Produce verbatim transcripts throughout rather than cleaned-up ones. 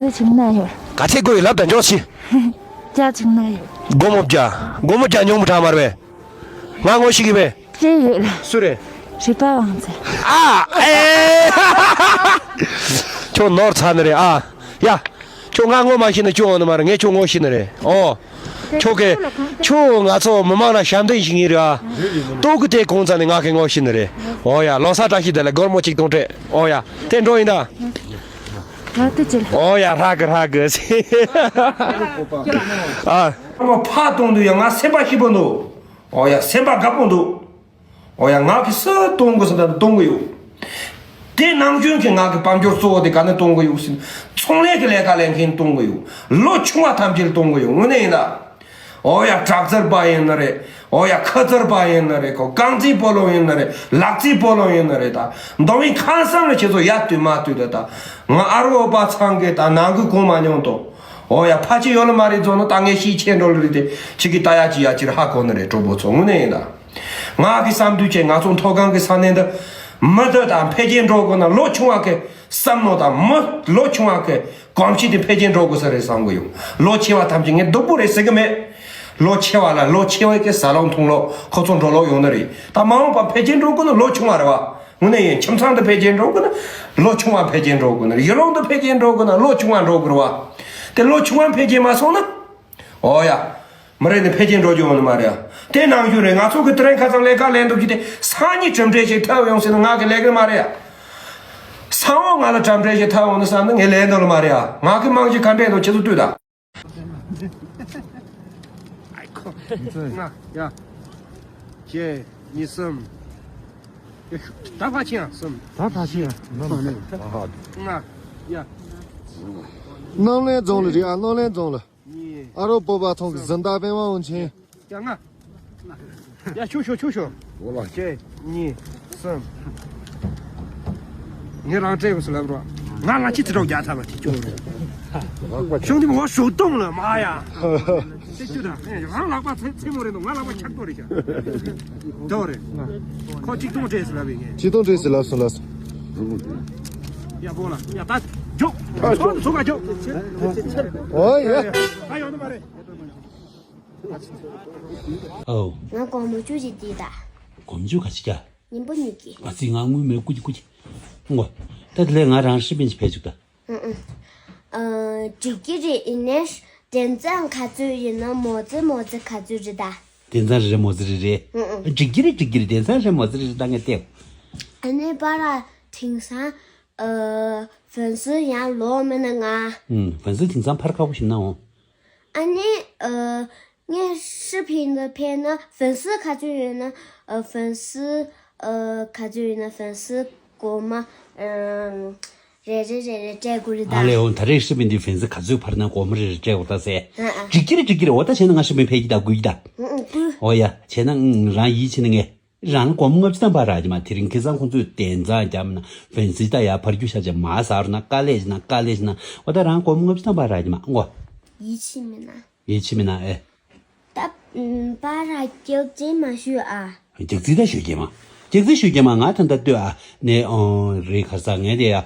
ཚེ་ཆུང་ན་ཡོད། ག་ཚད་དགོས་ཡོད་ལབ་དང་འཇོག་ཆི། བརྒྱ་ཆུང་ན་ཡོད། སྒོར་མོ་བརྒྱ། སྒོར་མོ་བརྒྱ་ཉུང་མི་དྲག་མ་རེད་པས། ང་ངོ་ཤེས་ཀྱི་པས། ཅི་ཡོད་ལ། སུ་རེད། རི་པ་ཝང་ཚེ། ཨ། ཨེ། ཁྱོད་ནོར་ཚར་ནི་རེད་ཨ། ཡ། ཁྱོད་ང་ངོ་མ་ཤེས་ན་ཁྱོད་འོང་ནི་མ་རེད། ངས་ཁྱོད་ངོ་ཤེས་ནི་རེད། ཨོ། ཁྱོད་ཀྱིས། ཁྱོད་ང་ཚོ་མི་མང་ལ་ཞབས་འདེགས་ཞུ་མཁན་རེད་ཨ། ལྟོ་གི་དེ་གོང་ཚ་ནས་ང་གི་ངོ་ཤེས་ནི་རེད། ཨོ་ཡ། ལོ་གསར་བཀྲ་ཤིས་བདེ་ལེགས། སྒོར་མོ་གཅིག་སྟོང་སྤྲད། ཨོ་ཡ། དེ་འགྲོ་ཡིན་ད། ང་ལྟོས་བྱེད་ལ། ཨོ་ཡ། ཧྲ་གི་ཧྲ་གི། ཨ། ཕ་གཏོང་དུས་ཡང་ང་སེམས་པ་སྐྱིད་པོ་འདུག་ཨོ་ཡ། སེམས་པ་དགའ་པོ་འདུག་ཨོ་ཡ། ང་གི་སུ་གཏོང་དགོས་ས་ད་གཏོང་གི་ཡོད། དེ་ནང་བཞིན་གྱི་ང་གི་དཔལ་འབྱོར་གཙོ་བོ་དེ་ག་ནས་གཏོང་གི་ཡོད་ཟེར་ན། ཚོང་ལས་ཀྱི་ལས་ཀ་ལས་མཁན་གཏོང་གི་ཡོད། ལོ་ཆུང་བ་ཐམས་ཅད་གཏོང་གི་ཡོད། དངོས་གནས་ཡིན་ད། ཨོ་ཡ། དྲག་རྩལ་པ་ཡིན་ནི་རེད། ཨོ་ཡ། ཁ་རྩལ་པ་ཡིན་ནི་རེད། ཁོ་རྐང་རྩེད་སྤོ་ལོ་ཡིན་ནི་རེད། ལག་རྩེད་སྤོ་ལོ་ཡིན་ནི་རེད། ད་མདོ་དབུས་ཁམས་གསུམ་ལ་ཁྱེད་ཚོ་ཡར་ལྟོས་མར་ལྟོས་ད། ད་ང་ཨ་རོ་པ་ཚང་གི་ད་ནང་ཁུལ་གོ་མ་མྱོང་དོ། ཨོ་ཡ། ཕལ་ཆེར་ཡོད་ལ་མ་རེད་ཚོ་ནི། ད་ངས་ཤེས་ཆེ་འགྲོ་ལ་རེད་དེ། ཁྱེད་ཀྱི་ད་ཡ་ཅི་ཡ་ཅིར་ཧ་གོ་ནི་རེད། གྲོགས་པོ་ཚོ། དངོས་གནས་ཡིན་ད། ང་གི་བསམ་དུས་ཆེ། ང་ཚོ་མཐོ་སྒང་གི་ས་གནས་འདི་མི་འདི་ད་འཕེལ་རྒྱས་འགྲོ་དགོས་ན་ལོ་ཆུང་བ་གི་བསམ་བློ་དང་། མི་ལོ་ཆུང་བ་གི་གོམས་གཤིས་དེ་འཕེལ་རྒྱས་འགྲོ་དགོས་ས་རེད་བསམ་གི་ཡོད། ལོ་ཆེ་བ་ཐམས་ཅད་ངས་སྡུག་པོ་རེད་ཟེར་གི་མེད། ལོ་ཆེ་བ་ལ་ལོ་ཆེ་བ་གི་ཟ་ལོག་འཐུང་ལོག་ཁོ་ཚོ་འགྲོ་ལོག་ཡོང་ནི་རེད། ད་མ་འོངས་པ་འཕེལ་རྒྱས་འགྲོ་དགོས་ན་ལོ་ཆུང་བ་རེད་བ། དངོས་གནས་ཡིན། ཁྱིམ་ཚང་དུ་འཕེལ་རྒྱས་འགྲོ་དགོས་ན་ལོ་ཆུང་བ་འཕེལ་རྒྱས་འགྲོ་དགོས་ནི་རེད། ཡུལ་ལུང་དུ་འཕེལ་རྒྱས་འགྲོ་དགོས་ན་ལོ་ཆུང་བ་འགྲོ་དགོས་རེད་བ། དེ་ལོ་ཆུང་བ་འཕེལ་རྒྱས་མ་སོང་ན། ཨོ་ཡ། མི་རེད་ནི་འཕེལ་རྒྱས་འགྲོ་རྒྱུ་ཡོང་ནི་མ་རེད་ཨ། དེ་ནང་བཞིན་རེད། ང་ཚོ་གི་དེ་རིང་ཁ་སང་ལས་ཀ་ལས་འདུག་གི་དེ་སང་ཉིན་གྲུབ་འབྲས་ཞིག་ཐོབ་ཡོང་ཟེར་ན་ང་གི་ལས་ཀ་མ་རེད་ཨ། སང་ཉིན་ང་ལ་གྲུབ་འབྲས་ཞིག་ཐོབ་ཡོང་ནི་བསམ་ན་ངས་ལས་འདོད་ལ་མ་རེད་ཨ། ང་གི་རྨང་གཞི་ག་འདྲས་འདུག་ཁྱེད་ཚོ་ལྟོས་དང་། ལྔ། ཡ། བརྒྱད། གཉིས། གསུམ། ད་ཕར་ཕྱིན་ཡ། གསུམ། ད་ཕར་ཕྱིན་ཡ། ལྔ། ཡ། རྣམ་གླིང་རྫོང་ལ་རེད་ཨ། རྣམ་གླིང་རྫོང་ལ། གཉིས། ཨ་རོ་བོད་པ་ཚང་གི་གཟེངས་རྟགས་པད་མ་དབང་ཆེན། ཡ། ལྔ། ཡ། ཆུ་ཆུ་ཆུ་ཆུ། འོ་ལ། གཅིག་གཉིས། གསུམ། ངས་རང་སྤྲད་དགོས་སུ་ལབ་རོགས། ང་ལ་ཅི་ཚེ་གྲོགས་རྒྱག་ཐལ་ལ་ཅི་ཅོ་རེད། ཤོང་དེ་མོ་ཞོག་གཏོང་ལ་མ་ཡ། ཏེ་ཅུ་དང་རང་ལག་པ་ཚེ་ཚེ་མོ་རེད་འདུག་ང་ལག་པ་འཁྱག་ཏོ་རེད་ཤག་དོ་རེད། ཁོ་གཅིག་སྟོང་སྤྲད་སུ་ལབ་ཡིན་ངས། གཅིག་སྟོང་སྤྲད་སུ་ལབ་སོང་ལབ་སོང་། ཡ་བོ་ལ་ཡ་ད། འཇོག་ཚོགས་ཚོགས་ཀ་འཇོག་ཨོ་ཡ། ད་ཡོང་ནི་མ་རེད། ཨོ། ང་སྒོར་མོ་བཅུ་ཞིག་སྟེར་ད། སྒོར་མོ་བཅུ་ག་ཅི་བྱ། ཉིན་པོ་གཉིས་ཀྱི། ཨ་ཙི་ང་དངུལ་མེད་སྐུ་གྱི་སྐུ་གྱི། ངོ་། ད་དེ་ལས་ང་རང་ཧྲི་པིན་ཞིག་ཕེབས་བཅུག་ད། ཨུ་ཨུ། ཨ། འགྲིག་གི་རེད། ཡིན་ནའི་དེང་སང་ག་ཚོད་ཡིན་ན་མོ་ཙི་མོ་ཙི་ག་ཚོད་རེད་ད། དེང་སང་རེ་རེ་མོ་ཙི་རེ་རེ། ཨུ་ཨུ། འགྲིག་གི་རེད་འགྲིག་གི་རེད། དེང་སང་རེ་མོ་ཙི་རེ་རེ་ད་ངས་བལྟས། ཨ་ནི་པ་ར་དེང་སང་། ཨ། ཧྥན་སི་ཡང་ལོག་མེད་ན་ང་། ཨུ། ཧྥན་སི་དེང་སང་ཕར་ཁག་པོ་ཞིག་ན་འོང་། ཨ་ནི། ཨ། ངས་ཧྲི་པིན་དུ་ཕེབས་ན་ཧྥན་སི་ག་ཚོད་ཡོད་ན། ཨ། ཧྥན་སི། ཨ། ག་ཚོད་ཡོད་ན་ཧྥན་སི་སྒོར་མོ། ཨ། རེ་རེ་རེ་རེ་སྤྲད་དགོས་རེད་ད། ཨ་ལས་འོ་ད་རེས་ཧྲི་པིན་དུ་ཧྥན་སི་ག་ཚོད་འཕར་ན་སྒོར་མོ་རེ་རེ་སྤྲད་དགོས་ད་ཟེར། ཨ་ཨ། འགྲིག་གི་རེད་འགྲིག་གི་རེད། འོ་ད་བྱས་ན་ང་ཧྲི་པིན་ཕེབས་ཀྱི་ད་དགོས་ཀྱི་ད། ཨུ་ཨུ་དགོས། འོ་ཡ་བྱས་ན་ཨུ་རང་ཡིད་ཆེས་ན་ངས། རང་ལ་སྒོར་མོ་ལྔ་བཅུ་ཐམ་པ་རག་གི་མ། དེ་རིང་ཁ་སང་ཁོང་ཚོས་དེང་སང་རྒྱབ་ན་ཧྥན་སི་ད་ཡར་ཕར་རྒྱུག་ཤར་བྱས་མར་ཟ་རུ་ན་དཀའ་ལས་བྱས་ན་དཀའ་ལས་བྱས་ན། འོ་ད་རང་ལ་སྒོར་མོ་ལྔ་བཅུ་ཐམ་པ་རག་གི་མ་ཨང་གོ། ཡིད་ཆེས་མེད་ན། ཡིད་ཆེས་མེད་ན་ཨེ། ད་ཨུམ་པ་ར་རྒྱག་རྩིས་མ་ཞུ་ཨ། རྒྱག་རྩིས་ད་ཞུ་གི་མ། རྒྱག་རྩིས་ཞུ་གི་མ། ང་ད་ལྟ་ལྟོས་ཨ། ནས་ཨང་རེད་ཁ་སང་ངས་དེ་ཡ།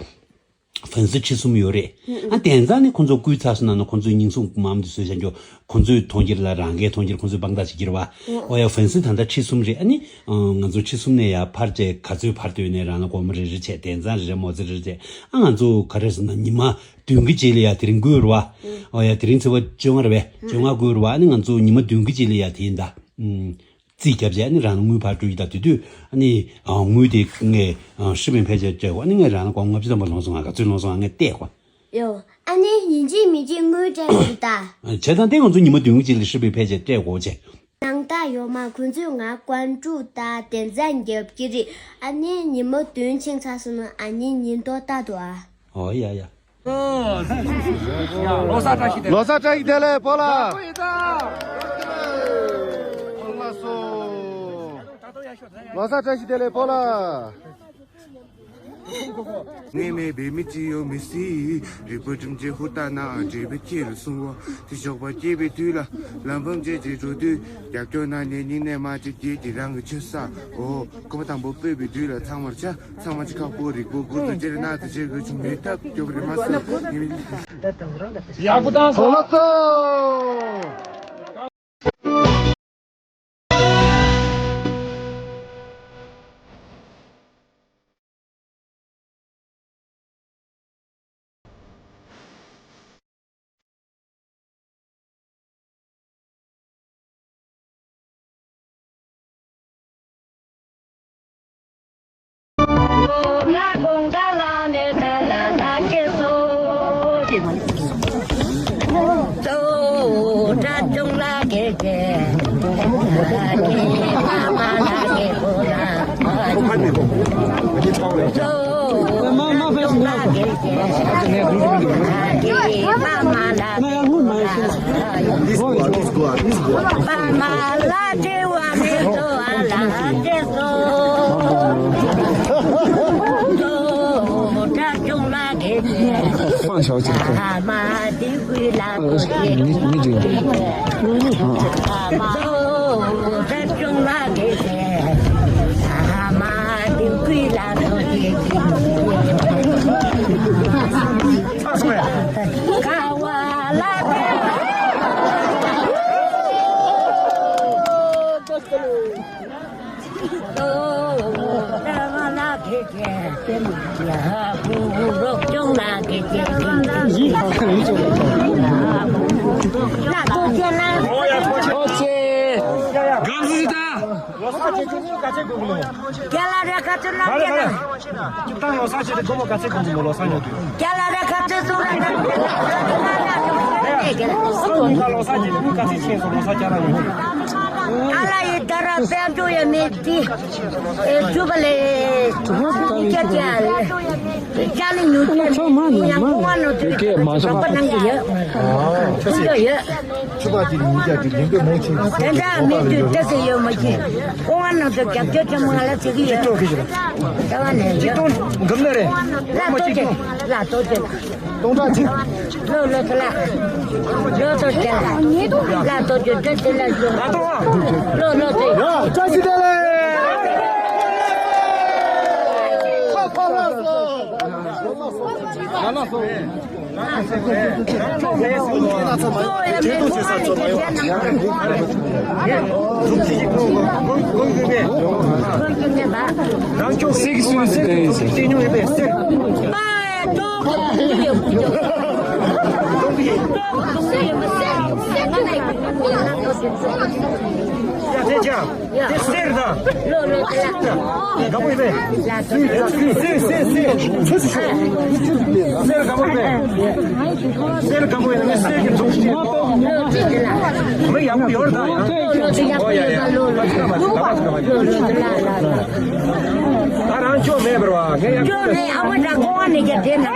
ཧྥན་སི་ཁྲི་གསུམ་ཡོད་རེད། ཨ་དེང་སང་ནི་ཁོང་ཚོ་བརྐུས་ཚར་སོང་ན་ནི་ཁོང་ཚོའི་སྙིང་སྲུང་མམ་དེ་བཟོས་བཞག་རྒྱུ། ཁོང་ཚོའི་མཐོང་རྒྱུ་ལ་རང་གའི་མཐོང་རྒྱུ་ཁོང་ཚོའི་དཔང་རྟགས་བྱེད་ཀྱི་རེད་བ། ཨོ་ཡ་ཧྥན་སི་ད་ལྟ་ཁྲི་གསུམ་རེད། ཨ་ནི་ང་ཚོ་ཁྲི་གསུམ་ནས་ཡར་འཕར་བྱས་ག་ཚོད་འཕར་འདོད་ནས་རང་ལ་སྒོར་མོ་རེ་རེ་བྱས་དེང་སང་རེ་རེ་མོ་ཙི་རེ་རེ་བྱས། ཨ་ང་ཚོ་ག་རེ་ཟེར་ན་ཉི་མ་བདུན་གྱི་རྗེས་ལ་ཡ་དེ་རིང་དགོས་རེད་བ། ཨོ་ཡ་དེ་རིང་ཚེས་པ་བཅོ་ལྔ་རེད་བས། བཅོ་ལྔ་དགོས་རེད་བ། ཨ་ནི་ང་ཚོ་ཉི་མ་བདུན་གྱི་རྗེས་ལ་ཡ་དེ་ཡིན་ད། རྩིས་བརྒྱབ་བྱས་ཨ་ནི་རང་ལ་དངུལ་ཕར་སྤྲོད་ཀྱི་ད། དེ་དུས་ཨ་ནི་དངུལ་དེ་ངས་ཧྲི་པིན་ཕལ་ཆེར་སྤྲད་གོ། ཨ་ནི་ངས་རང་ལ་སྒོར་མོ་ལྔ་བཅུ་ཐམ་པ་ལོངས་སོང་། ང་ག་ཚོད་ལོངས་སོང་ང་ངས་བལྟས་གོ། ཡོ། ཨ་ནི་ཡིན་གཅིག་མིན་གཅིག་དངུལ་སྤྲད་དགོས་ད། བྱས་ཙང་དེ་ང་ཚོ་ཉི་མ་བདུན་གྱི་རྗེས་ལ་ཧྲི་པིན་ཕལ་ཆེར་སྤྲད་གོ་བྱས། ནང་ད་ཡོ་མ་ཁོང་ཚོས་ང་ཀོན་ཀྲུག་ད་དེ་འཛའ་རྒྱབ་ཀྱི་རེད། ཨ་ནི་ཉི་མ་བདུན་ཕྱིན་ཚར་སོང་ན་ཨ་ནི་ཉིན་ཐོ་ལྟ་འདུག་ཨ། ཨོ་ཡ་ཡ། ལོ་གསར་བཀྲ་ཤིས་བདེ་ལེགས། ལོ་གསར་བཀྲ་ཤིས་བདེ་ལེགས་བོ་ལགས། ལགས་སོ། ལོ་གསར་བཀྲ་ཤིས་བདེ་ལེགས་བོ་ལགས། ངས་མེད་པའི་མི་ཅི་ཡོད་མི་སྲིད། རིག་པ་སྒྲིམ་བྱེད་ཧུར་ཐག་ནང་འདྲེས་པའི་ཁྱེད་ལ་སྲུང་བ། དེ་ཞོགས་པ་སྐྱེས་པའི་དུས་ལ་ལམ་བམ་བཅད་ཅིང་འགྲོ་དུས། རྒྱབ་སྐྱོར་གནང་ནས་སྙིང་ནས་མ་བརྗེད་ཀྱིས་དེ་རང་གི་ཆོས་ས། འོ། སྐུ་མ་དང་པོ་སྤོས་པའི་དུས་ལ་ཚང་མར་ཆ། ཚང་མ་ཅི་ཁག་པོ་རིག་པོ་མགུར་དུ་ཅེར་ན་དུ་ཅེར་དགོས་བྱུང་མེད་ཐབས་སྐྱོ་གི་རེད་མ་ཟད་ངས་མི། ཡག་པོ་བཏང་སོང་། ཆུ་བ་དེ་ཉིས་བརྒྱ་དེ་ལིང་པའི་མོ་ཆེན་གྱི་དེ་འདྲ་མི་འདུག་ཏེ་ཟེར་ཡོད་མ་གི། ཁོང་ཨ་ནང་དུ་རྒྱབ་སྐྱོར་ཆེན་མོ་ང་ལ་བྱེད་ཀྱི་ཡོད། ལྟ་བ་ནས་ཡོད། འགམ་ན་རེད། ལ་ཏོ་ཅེ། ལ་ཏོ་ཅེ། སྟོང་ཕྲག་གཅིག་ལོ་ལོ་ཚེ་ལ། ལོ་ཏོ་ཅེ་ལ། ལ་ཏོ་ཅེ་ཏེ་ལ་ཡོད། ལ་ཏོ། ལོ་ལོ་ཚེ། ཡ་བཀྲ་ཤིས་བདེ་ལེགས། ཁ་ཁ་ལ་སོ། ལ་ལ་སོ། དེ་གསེར་དང་། དགའ་པོ་ཡིན་པས། གསེར་གསེར་གསེར་གསེར། གསེར་དགའ་པོ་ཡིན་པས། གསེར་དགའ་པོ་ཡིན་ན་གསེར་གྱི་མཛུབ་ཞིག་མི་ཡག་པོ་ཡོད་རེད་ད་ཡང་། ཨོ་ཡ་ཡ། ད་རང་ཅོ་མེད་པར་བ་ངས་ཡང་ཅོ་མེད། ཨ་མ་དང་ཁོང་ནས་ཀྱང་དེ་ན།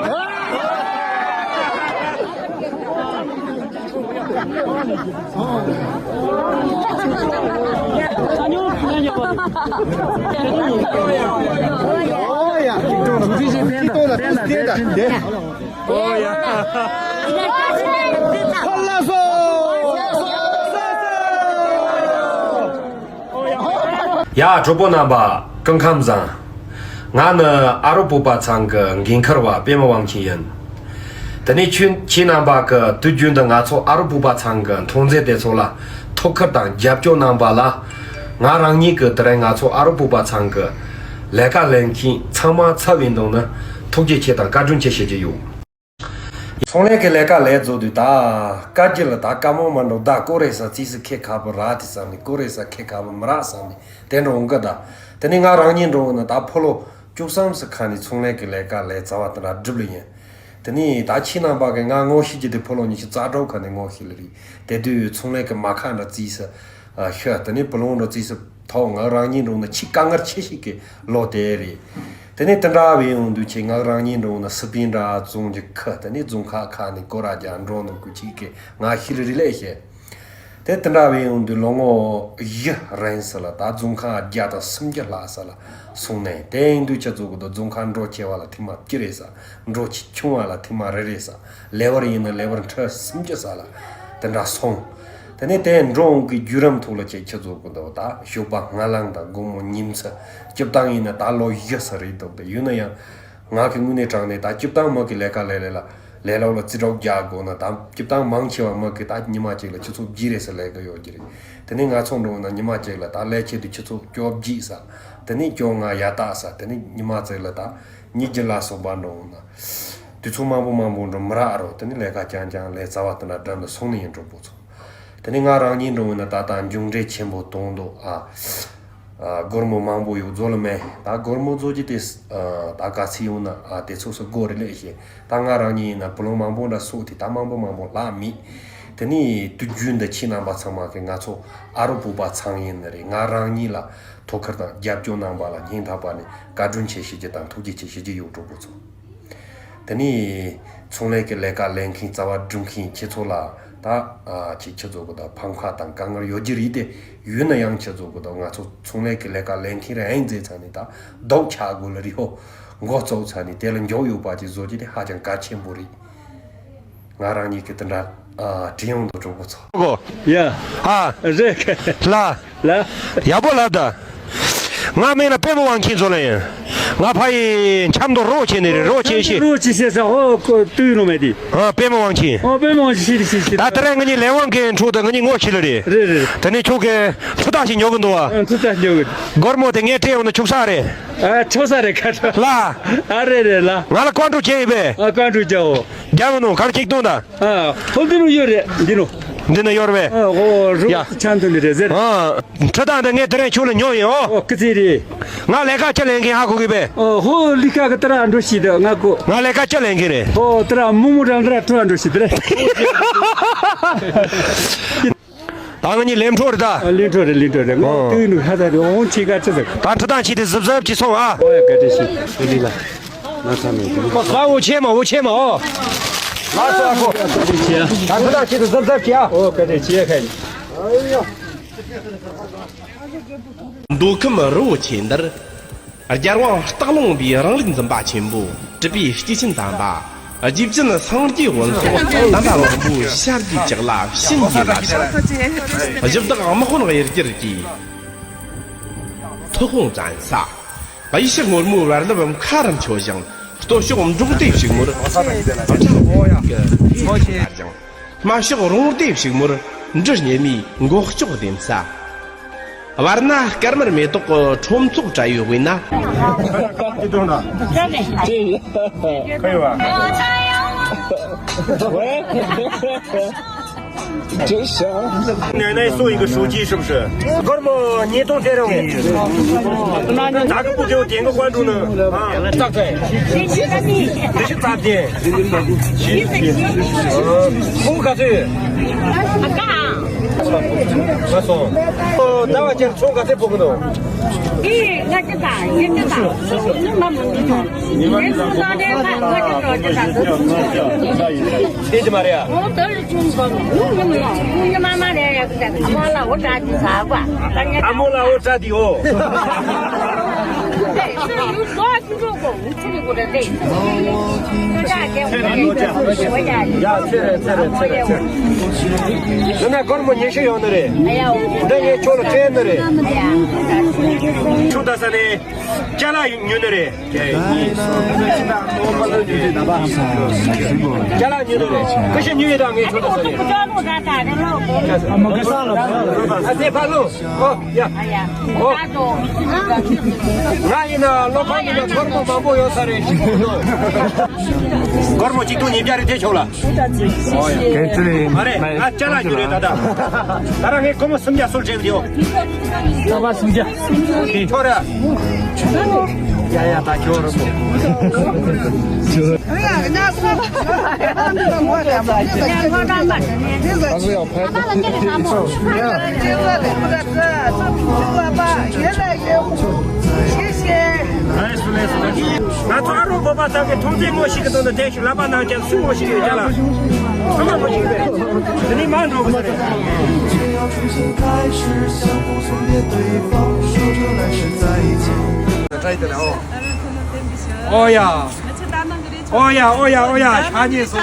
ཡ། གྲོགས་པོ་རྣམ་པ། སྐུ་ཁམས་བཟང་། ང་ནི་ཨ་རོ་བོད་པ་ཚང་གི་འགན་འཁུར་བ་པད་མ་དབང་ཆེན་ཡིན། དེ་ནས་ཁྱོད་ཁྱེད་རྣམ་པ་གི་དུས་རྒྱུན་དུ་ང་ཚོ་ཨ་རོ་བོད་པ་ཚང་གི་མཐོང་མཛད་དེ་ཚོ་ལ་ཐུགས་ཁུར་དང་རྒྱབ་སྐྱོར་གནང་པ་ལ། ང་རང་ཉིད་ཀྱི་དེ་རིང་ང་ཚོ་ཨ་རོ་བོད་པ་ཚང་གི་ལས་ཀ་ལས་མཁན་ཚང་མ་ཚབ་ཡིན་དང་ནི་ཐུགས་རྗེ་ཆེ་དང་བཀའ་དྲིན་ཆེ་ཞུ་རྒྱུ་ཡོད། ཚོང་ལས་ཀྱི་ལས་ཀ་ལས་རྫོགས་དུས་ད་བཀའ་བརྒྱུད་ལ་ད་བཀའ་མོལ་མ་འགྲོ་ད་ཀོ་རེ་ས་རྩིས་སུ་ཁེ་ཁ་བུ་ར་དེ་བསམ་ནས་ཀོ་རེ་ས་ཁེ་ཁ་བུ་མི་རག་བསམ་ནས་དེ་འགྲོ་འོང་གི་ད། དེ་ནས་ང་རང་ཉིད་འགྲོ་འོང་ན་ད་ཕོ་ལོ་བཅུ་གསུམ་སུ་ཁ་ནས་ཚོང་ལས་ཀྱི་ལས་ཀ་ལས་རྩ་བ་དེ་འདྲ་སྒྲུབ་ལ་ཡིན། དེ་ནས་ད་ཁྱེད་རྣམ་པ་གི་ང་ངོ་ཤེས་ཀྱི་དེ་ཕོ་ལོ་ཉི་ཤུ་རྩ་དྲུག་ཁ་ནས་ངོ་ཤེས་ལ་རེད། དེ་དུས་ཚོང་ལས་ཀྱི་མ་ཁ་འདྲ་རྩིས་སུ་ཤི་དེ་ནས་བུ་ལོང་འདྲ་རྩིས་སུ་ཐོག་ང་རང་ཉིད་འགྲོ་འོང་ན་ཆེས་དཀའ་ངལ་ཆེ་ཤོས་ཀྱི་ལོ་དེ་རེད། དེ་ནས་དེ་འདྲ་བའི་ཡོང་དུས་ཆེ་ང་རང་ཉིད་འགྲོ་ན་སི་པན་འདྲ་བཙོང་རྒྱུ་ཁུ་དེ་ནས་རྫོང་ཁག་ཁག་ནས་སྐོར་ར་རྒྱག་འགྲོ་ནོ་ཁུ་གཅིག་གི་ང་ཤི་རི་རི་ལས་བཤད། དེ་དེ་འདྲ་བའི་ཡོང་དུས་ལོ་ངོ་བཞི་རིང་ས་ལ་ད་རྫོང་ཁག་བརྒྱ་དང་སུམ་ཅུ་ལྷག་ས་ལ་སོང་ནས། དེ་ཡིན་དུས་ཁྱེད་ཚོ་གི་ད་རྫོང་ཁག་འགྲོ་ཆེ་བ་ལ་ཐེངས་མ་བཅུ་རེད་ས། འགྲོ་ཆེ་ཆུང་བ་ལ་ཐེངས་མ་རེ་རེ་ས། ལེ་བར་ཡིན་ན་ལེ་བར་ཁྲི་སུམ་ཅུ་ས་ལ་དེ་འདྲ་སོང་། དེ་ནས་དེ་འགྲོ་འོང་གི་བརྒྱུད་རིམ་ཐོག་ལ་ཁྱེད་ཁྱེད་ཚོ་གི་ད་ད་ཞོགས་པ་སྔ་ལངས་དང་དགོང་མོ་ཉིན་མཚན་སྐྱིད་ཐང་ཡིན་ན་ད་ལོ་བཞི་ས་རེད་འདུག་དེ་ཡིན་ན་ཡང་། ང་གི་དངོས་གནས་དྲང་གནས་ད་སྐྱིད་ཐང་མི་གི་ལས་ཀ་ལས་ལས་ལ་ལས་སློབ་ལ་རྩིས་རོགས་རྒྱག་དགོས་ན། ད་སྐྱིད་ཐང་མང་ཆེ་བ་མི་གི་ད་ཉི་མ་གཅིག་ལ་ཆུ་ཚོད་བརྒྱད་རེ་ས་ལས་ཀ་ཡོད་ཀྱི་རེད། དེ་ནས་ང་ཚོ་འགྲོ་ན་ཉི་མ་གཅིག་ལ་ད་ལས་བྱེད་དུས་ཆུ་ཚོད་བཅོ་བརྒྱད་ས། དེ་ནས་བཅོ་ལྔ་ཡ་ད་ས། དེ་ནས་ཉི་མ་གཅིག་ལ་ད་ཉིས་བརྒྱ་ལ་སོགས་པ་འགྲོ་ན། དུས་ཚོད་མང་པོ་མང་པོ་འགྲོ་མི་རག་རོ། དེ་ནས་ལས་ཀ་རྐྱང་རྐྱང་ལས་རྩ་བ་དེ་འདྲ་འགྲམ་དུ་སོང་ནས་ཡིན་གྲོགས་པོ་ཚོ། དེ་ནས་ང་རང་ཉིད་འགྲོ་འོང་ན་ད་ལྟ་མཇུག་འབྲས་ཆེན་པོ་གཏོང་འདུག་ཨ། ཨ། སྒོར་མོ་མང་པོ་ཡོད་རྫོགས་ལ་མེད། ད་སྒོར་མོ་རྫོགས་ཀྱི་དེ། ཨ། ད་ག་ཚོད་ཡོང་ན། ཨ། དེ་ཚོ་སུ་སྒོར་རེ་ལས་ཤེས། ད་ང་རང་ཉིད་ཡིན་ན་བུ་ལོན་མང་པོ་འདྲ་གསོག་དེ་ད་མང་པོ་མང་པོ་ལྷག་མེད། དེ་ནས་དུས་རྒྱུན་འདི་ཁྱེད་རྣམ་པ་ཚང་མ་གི་ང་ཚོ་ཨ་རོ་བོད་པ་ཚང་ཡིན་ནི་རེད། ང་རང་ཉིད་ལ་ཐུགས་ཁུར་དང་རྒྱབ་སྐྱོར་གནང་བ་ལ་སྙིང་ཐག་པ་ནས་བཀའ་དྲིན་ཆེ་ཞུ་རྒྱུ་དང་ཐུགས་རྗེ་ཆེ་ཞུ་རྒྱུ་ཡོད་གྲོགས་པོ་ཚོ། དེ་ནས་ཚོང་ལས་ཀྱི་ལས་ཀ་ལས་མཁན་རྩ་བ་སྒྲུབ་མཁན་ཁྱེད་ཚོ་ལ་ད། ཨ། ཁྱེད་ཁྱེད་ཚོ་གི་ད་ཕམ་ཁ་དང་དཀའ་ངལ་ཡོད་ཀྱི་རེད་དེ། ཡོད་ན་ཡང་ཁྱེད་ཚོ་གི་ད་ང་ཚོ་ཚོང་ལས་ཀྱི་ལས་ཀ་ལས་མཁན་རེ་ཨེ་མཛད་ཚར་ནས་ད་རྡོག་ཆག་དགོས་ལ་རི་ཧོ་འགོ་བཙུགས་ཚར་ནས་དེ་ལ་མགྱོགས་ཡོད་པ་ཅིག་བཟོ་རྒྱུ་དེ་ཧ་ཅང་གལ་ཆེན་པོ་རེད། ང་རང་ཉིད་ཀྱི་དེ་འདྲ། ཨ། དྲན་ཡོང་འདུག་གྲོགས་པོ་ཚོ། གོ། ཡ། ཨ། རེད། ལ། ལ། ཡག་པོ་ལབ་ད། ང་མིང་ལ་པད་མ་དབང་ཆེན་ཚོ་ལ་ཡིན། ང་ཕ་ཡི་འཆམ་མདོ་རོགས་བྱེད་ནི་རེད། རོགས་བྱེད་ཤེས། རོགས་བྱེད་ཤེས་ས། ཨོ། ཀོ་ཏུའི་རོ་མེ་དི། ཨ། པད་མ་དབང་ཆེན། ཨོ། པད་མ་དབང་ཆེན་ཤེས་རེད། ཤེས་རེད། ཤེས་རེད། ད་དེ་རིང་ང་གཉིས་ལས་དབང་གི་འཕྲོ་དུ་ང་གཉིས་ངོ་ཤེས་ལ་རེད། རེད་རེད། དེ་ནས་ཁྱོད་ཀྱི་ཚུ་ད་ཞིག་ཉོ་གི་འདུག་བ། ཨ། ཚུ་ད་ཉོ་གི། སྒོར་མོ་དེ་ངས་སྤྲད་ཡོང་ན་ཆོག་ས་རེད། ཨ། ཆོག་ས་རེད་ཁ་ཐོ། ལ། ཨ། རེད་རེད་ལ། ང་ལ་ཀོན་ཀྲུ་བྱེད་ཡིན་པས། ཨ། ཀོན་ཀྲུ་བྱའོ། རྒྱ་མི་ནོ་གར་གཅིག་སྟོང་ད། ཨ། ཧོ། འདི་ནོ་ཡོད་རེད། འདི་ནོ། འདི་ན་ཡོད་རེད་པས། ཨ། ཧོ། རུ་ཡ། ཆང་འདི་ནི་རེད་ཟེར། ཨ། ཁྲི་ཐང་འདི་ངས་དེ་རིང་ཁྱོད་ལ་ཉོ་ཡིན། ཨོ། ཨོ། ཀི་ཙི་རེད། ང་ལས་ཀ་ཅི་ལས་མཁན་ཧ་གོ་གི་པས། ཨོ། ཧོ། ལི་ཀ་གི་ཏི་ར་འགྲོ་ཤི་ད་ང་གོ། ང་ལས་ཀ་ཅི་ལས་མཁན་རེད། ཨོ། ཏི་ར་མུ་མུ་རང་ཏི་ར་ཁྲོ་ར་འགྲོ་ཤི་ད་རེད། ད་ང་གཉིས་ལེམ་ཁྲོ་རེད་ད། ཨ། ལེམ་ཁྲོ་རེད། ལེམ་ཁྲོ་རེད། ང་ཨོ། ཏུའི་ནུ་ཧ་ད་རེད། ཨོང་ཆི་ཀ་ཅི་ཟེར། ད་ཁྲི་ཐང་ཆེད་དུ་གཟབ་གཟབ་ཅིག་སོང་ཨ། ཨོ་ཡ། བཀའ་དྲིན་ཆེ། ཨོ་ལི་ལ། ང་ཚ་མེད་དུ། ཨོ། ཨོ་ཆེ་མ། ཨོ་ཆེ་མ། ཨོ། ལགས་སོ་ཨ་ཁོ། བཀའ་དྲིན་ཆེ་ཨ། ད་ཁྲི་ཐང་ཆེད་དུ་གཟབ་གཟབ་ཅིག་ཨ། ཨོ། བཀའ་དྲིན་ཆེ་ཁ་ནི། མདོ་ཁམས་རི་བོ་ཆེ་འདིར། རྒྱལ་དབང་སྟག་ལུང་པའི་རིང་ལུགས་འཛིན་པ་ཆེན་པོ་གྲུབ་པའི་སྐྱེས་ཆེན་དམ་པ། རྗེ་བཙུན་སངས་རྒྱས་དབོན་སོགས་དམ་པ་མང་པོའི་ཞབས་ཀྱིས་བཅགས་ལ་བྱིན་གྱིས་བརླབས་ཤིང་། གཞི་བདག་དམག་དཔོན་དབྱེར་གྱུར་གྱིས་ཐུགས་དཔུང་བཙན་ས། གཡས་ཕྱོགས་སྔོན་མོའི་བར་ལམ་མཁའ་རུ་མཆོད་ཅིང་། སྟོད་ཕྱོགས་འབྲོག་སྡེ་ཕྱུག་མོར་སྦྲ་གི་ཕུད་དར་ཅིང་། སྨད་ཕྱོགས་རོང་སྡེ་ཕྱུག་མོར་འབྲུ་སྙེ་མའི་མགོ་ལྕོག་ལྡེམ་ས། བར་ན་དཀར་དམར་མེ་ཏོག་གི་ཁྲོམ་ཚོགས་བྲལ་བའི་དབུས་ན། ཁ་ཡོད་བ། ནས་ནས་སུ་ཡི་གི་ཧྲུའུ་ཅི་ཧྲིམ་ཧྲི། སྒོར་མོ་ཉིས་སྟོང་སྟེར་རོགས། ད་གི་པུ་ཀེའུ་དེང་གི་ཀོན་ཀྲུའུ་ནི། ཨ། ཙག་ཙེ། འདི་ཤི་ཙག་ཙེ། ཁོང་ག་ཚོད། མ་སོང་། ཨོ། ཟླ་བ་ཅན་ཚོང་ག་ཚོད་ཕོག་གི་འདུག་ཨེ། ང་ཅི་དང་ཡིན་ཅི་དང་ནི་མ་མོ་འདི་དང་ཡིན་ཚོང་དང་ལས་ཁ་ང་ཅི་དང་ཅི་དང་ཟེར། ཨེ་ཅི་མ་རེད་ཨ། ཨོ། ད་ལི་ཆུང་གོ་ནུ་ནུ་ནུ་ནུ་མ་མ་རེད་ཡ། ཨ་མོ་ལ་འོ་ཏྲ་དི་ཟ་བ། ཨ་མོ་ལ་འོ་ཏྲ་དི་ཨོ། ཡ། ཚེ་རེ་ཚེ་རེ་ཚེ་རེ་ཚེ་རེ། ཡོད་ན་སྒོར་མོ་ཉི་ཤུ་ཡོད་ནི་རེད། འདི་ངས་ཁྱོད་ལ་སྤྲད་ནི་རེད། ཆུ་ད་ས་ནས་ཅ་ལག་ཉོས་ནི་རེད། ཅ་ལག་ཉོས་ནི་རེད། ཁ་ཤས་ཉོས་ཡོད་ད། ངས་ཁྱོད་ད་ས་ནས། ཨ་ཙེ་ཕ་ལོ། ཨོ། ཡ། ཨོ། ང་ཡིན་ན་སློབ་གྲྭ་ཡིན་ན་སྒོར་མོ་མང་པོ་ཡོད་ས་རེད། སྒོར་མོ་གཅིག་སྟོང་ཉིས་བརྒྱ་རེ་སྟེར་ཆོག་ལ། མ་རེད། ང་ཅ་ལག་ཉོས་རེད་ད་ད། ད་ར་ངས་སྒོར་མོ་སུམ་བརྒྱ་སོར་བྱེད་ཀྱི་ཡོད། ད་པ་སུམ་བརྒྱ། ཁྱོད་ར། ཡ་ཡ། ད་ཁྱོད་ར་པོ། ང་ཚོ་ཨ་རོ་བོད་པ་ཚང་གི་ཐོངས་མཛད་ངོ་ཤེས་ཀྱི་དོན་དུ་དེ་ཞིག་ལབ་པ་གནང་ཀྱང་སུ་ངོ་ཤེས་ཡོད་ཀྱང་ལ། ཚང་མ་ངོ་ཤེས་ཀྱི་རེད། དེ་ནས་མ་འགྲོ་གི་རེད། 重新开始，相互送别，对方说着来世再见。ཨོ་ཡ། ཨོ་ཡ། ཨོ་ཡ། ཨོ་ཡ། ཤ་ཉེ་སོ།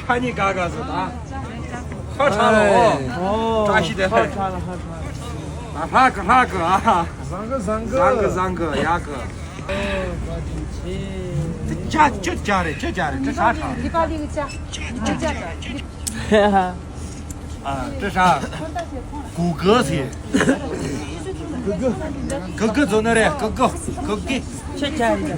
ཤ་ཉེ་ག་ག་སོ་ད། ཧ་ཁྲ་ལ་ཨོ། བཀྲ་ཤིས་བདེ་ལེགས། ཧ་ཁྲ་ལ་ཧ་ཁྲ་ལ། ལྷག་གི་ལྷག་གི་ཨ། བཟང་གི་བཟང་གི། བཟང་གི་བཟང་གི་ཡག་གི། ཅ་ཅུ་ཅ་རེད་ཅུ་ཅ་རེད་ཅུ་ཧྲ་ཧྲ། ལི་པ་ལི་གི་ཅ། ཅུ་ཅ་ཅ། ཨ་ཅུ་ཧྲ། གུ་གུ་ཟེར། གུ་གུ་ཟེར་ནི་རེད། གུ་གུ་གུ་གུ། ཅུ་ཅ་རེད།